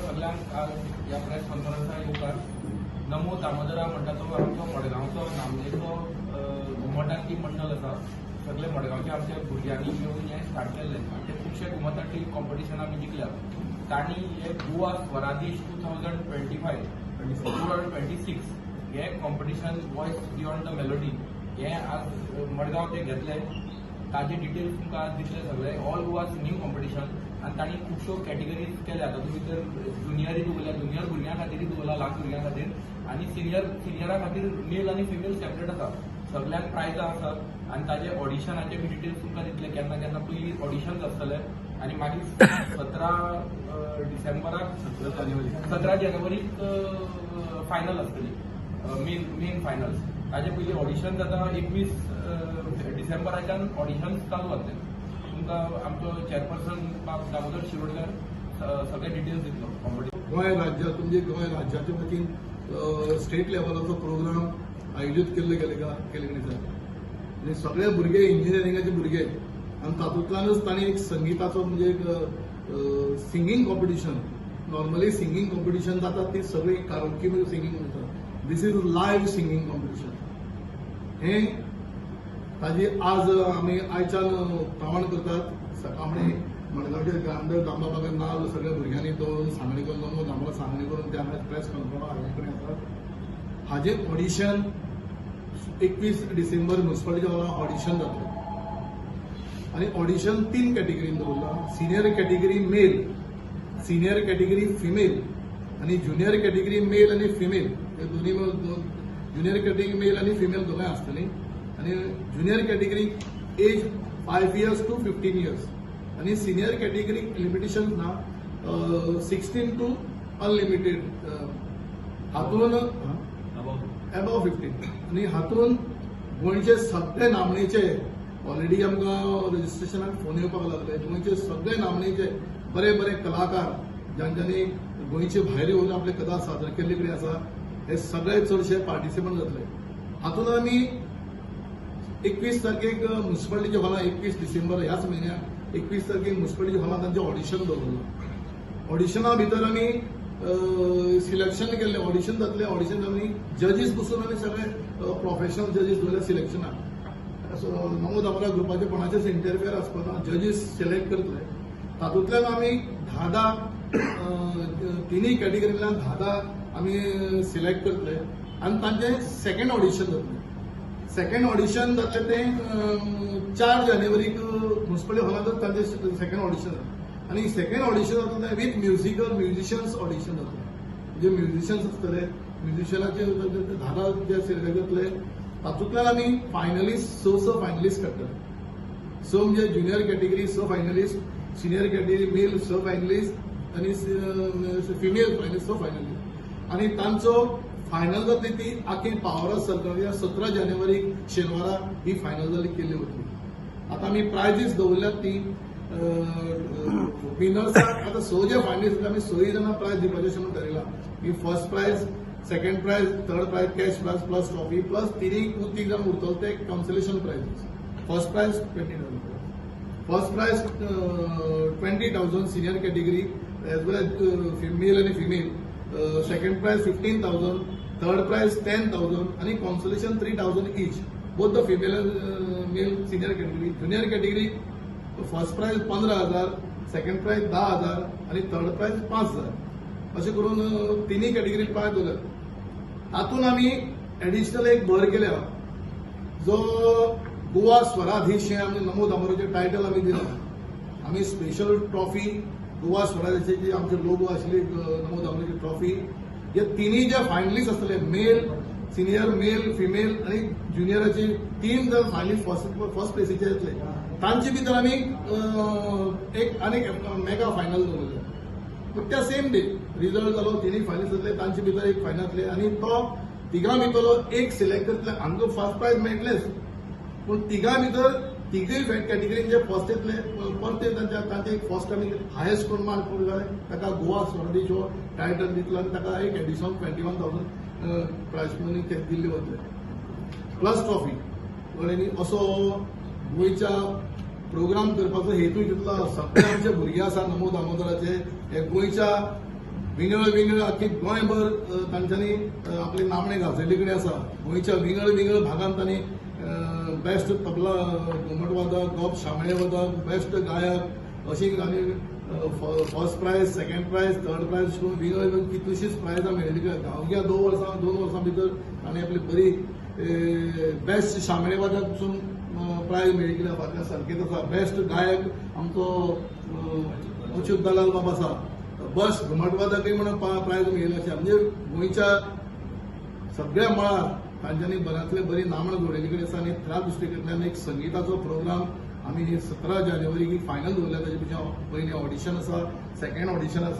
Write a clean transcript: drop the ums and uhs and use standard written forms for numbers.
सगळ्यांक आज ह्या प्रेस कॉन्फरन्साक येवकार. नमो दामोदरा म्हणटा तो आमचो मडगांवचो नामनेचो घुमटांती मंडळ आसा. सगळे मडगांवच्या आमच्या भुरग्यांनी येवन हें स्टार्ट केल्लें आनी ते खुबशे घुमटांती कॉम्पिटिशन आमी जिखल्या. तांणी हे गोवा स्वराधीश 2025, 2026 हे competition, voice beyond the melody, हे आज मडगांव ते घेतले. ताजे डिटेल्स तुमकां आज दितले सगळे. ऑल गोवा सिंगींग कॉम्पिटिशन आनी तांणी खुबश्यो कॅटेगरीज केल्या. तातूंत भितर ज्युनियरूय दवरल्या, ज्युनियर भुरग्यां खातीरय दवरला, ल्हान भुरग्यां खातीर आनी सिनियरा खातीर मेल आनी फिमेल सेपरेट आसा. सगल्यांक प्रायजां आसात आनी ताजे ऑडिशनाचे बी डिटेल्स तुमकां दितले, केन्ना केन्ना. पयलीं ऑडिशन्स आसतले आनी मागीर 17 डिसेंबराक, 17 जानेवारी. 17 जानेवारीक फायनल आसतली, मेन मेन फायनल्स. ताजे पयलीं ऑडिशन जाता. 21 डिसेंबराच्यान ऑडिशन चालू जातले. तुमकां आमचो चेअरपर्सन बाब दामोदर शिरोडकर सगळे डिटेल्स दितलो कॉम्पिटिशन. गोंय राज्यात, म्हणजे गोंय राज्याच्या वतीन स्टेट लेवलाचो प्रोग्राम आयोजीत केल्ले गेले का केले कडेन जाता आनी सगळे भुरगे इंजिनियरिंगाचे भुरगे आनी तातूंतल्यानच तांणी एक संगिताचो, म्हणजे एक singing competition. Normally singing competition जाता ती सगळी कारोकी सिंगींग जाता. This is live singing competition. हें ताजी आज आमी आयच्यान उक्तावण करतात. सकाळी मडगांवचे ग्रामदेव दामबाबाक नाल्ल सगळ्या भुरग्यांनी दवरून, सांगणी करून, नमो दामोदर सांगणी करून ते हांगा प्रेस कॉन्फरन्स आयोजीत करून आसात. हाजें ऑडिशन 21 डिसेंबर म्युन्सिपालिटीच्या हॉलान ऑडिशन जातलें आनी ऑडिशन तीन कॅटेगरीन दवरलां: senior category male, senior category female आनी ज्युनियर कॅटेगरी मेल आनी फिमेल. हे दोन्ही, ज्युनियर कॅटेगरी मेल आनी फिमेल दोगांय आसतलीं आनी junior category age 5 years to 15 years आनी सिनियर कॅटेगरी लिमिटेशन ना, 16 टू अनलिमिटेड, हातून एबव 15. आनी हातून गोंयचे सगळे नामनेचे, ऑलरेडी आमकां रजिस्ट्रेशनाक फोन येवपाक लागले, गोंयचे सगळे नामनेचे बरे बरे कलाकार, जांच्यांनी गोंयचे भायर येवन आपले कला सादर केल्ले कडेन आसा, हे सगळे चडशे पार्टिसिपंट जातले. हातून आमी 21 तारखेक म्युन्सिपालिटीच्या हॉलान, 21 डिसेंबर, ह्याच म्हयन्याक 21 तारखेक म्युन्सिपालिटीच्या हॉलान तांचें ऑडिशन दवरलां. ऑडिशना भितर आमी सिलेक्शन केल्लें. ऑडिशन जातलें. ऑडिशन आमी जजीस बसून, आमी सगळे प्रोफेशनल जजीस दवरले सिलेक्शनाक. सो नमो दामोदर ग्रुपाचे कोणाचेच इंटरफियर आसपाना. जजीस सिलेक्ट करतले. तातूंतल्यान आमी धा धा, तिनूय कॅटेगरींतल्यान धा धा आमी सिलेक्ट करतले आनी तांचें सेकंड ऑडिशन जातलें. सेकंड ऑडिशन जातलें तें 4 जानेवारीक म्युन्सिपल हॉलांतच तांचें सेकंड ऑडिशन जातलें आनी सेकंड ऑडिशन जातलें तें विथ म्युजिकल म्युझिशियन्स ऑडिशन जातलें. म्हणजे म्युझिशियन्स आसतले, म्युझिशियनाचे धा धा जे सिलेक्ट जातले, तातूंतल्यान आमी फायनलिस्ट, स स फायनलिस्ट काडटले. स म्हणजे ज्युनियर कॅटेगरी स फायनलिस्ट, सिनियर कॅटेगरी मेल स फायनलिस्ट आनी फिमेल फायनलिस्ट स फायनलिस्ट. आनी तांचो फायनल जातली ती आखी पावरस सर्कल 17 जानेवारीक शेनवारा ही फायनल जाली केल्ली वतली. आतां आमी प्रायजीस दवरल्यात ती विनर्साक. आतां स जे फायनलिस्ट, आमी सय जाणां प्रायज दिवपाचें अशें म्हणून ठरयलां की first prize, second prize, third prize cash prize plus trophy plus तिनूय तीग जाण उरतले ते consolation prizes. First prize 20,000, first prize 20,000 senior category as well as male आनी female, second prize 15,000, third prize 10,000 आनी consolation 3,000 each, both the female and male senior category. Junior category first prize 15,000, second prize 10,000 आनी third prize 5,000, अशें करून तिनूय category prize दवरल्यात. तातूंत आमी additional एक भर केल्या, जो गोवा स्वराधीश हे आमी नमो दामोदराचें टायटल आमी दिलां. आमी स्पेशल ट्रॉफी, गोवा स्वराधीशाची आमचे लोगो आशिल्ली नमो दामोदराची ट्रॉफी, हे तिनूय जे फायनलिस्ट आसतले, मेल, सिनियर मेल, फिमेल आनी ज्युनियराचे तीन जर फायनलिस्ट फर्स्ट फर्स्ट प्लेसीचे येतले, तांचे भितर आमी एक आनीक मेगा फायनल दवरले. पूण त्या सेम डे रिजल्ट जालो, तिनूय फायनलिस्ट जातले, तांचे भितर एक फायनल जातले आनी तो तिगां भितरलो एक सिलेक्ट करतले. हांकां फर्स्ट प्रायज मेळटलेच, पूण तिगां भितर तिगूय कॅटेगरीन जे फर्स्ट येतले, परते तांच्या तांचे एक फर्स्ट आमी हायस्ट कोण मार्क पडले ताका गोवा स्वराधीश टायटल दितलो आनी ताका एक additional 21,000 prize money दिल्ली वतले प्लस ट्रॉफी. कळ्ळें न्ही? असो गोंयच्या प्रोग्राम करपाचो हेतू तितलो, सगळे आमचे भुरगे आसा नमो दामोदराचे, हे गोंयच्या विंगड विंगड आख्खी गोंयभर तांच्यांनी आपली नामणे गाजयल्ली कडेन आसा. गोंयच्या विंगड विंगड भागांत तांणी बेस्ट तबला घुमटवादक, गोप शामळे वादक, बेस्ट गायक अशी आनी first prize, second prize, third prize करून विंगड विंगड कितलीशीच प्रायजां मेळिल्ली कडेन. अवघ्या 2 वर्सां भितर तांणी आपली बरी बेस्ट शामळे वादक पसून प्रायज मेळिल्ली कित्याक फाटल्यान संकेत आसा. बेस्ट गायक आमचो अच्युत दलाल बाब आसा. बस घुमटवादकय म्हणून प्रायज मेळिल्लें आसा. म्हणजे गोंयच्या सगळ्या मळार तांच्यांनी बऱ्यांतले बरी नामनां जोडिल्ली कडेन आसा. आनी त्या दृश्टींतल्यान एक संगिताचो प्रोग्राम आमी 17 जानेवारीक फायनल दवरल्या. ताजे पयलीं ऑडिशन आसा, सेकंड ऑडिशन आसा.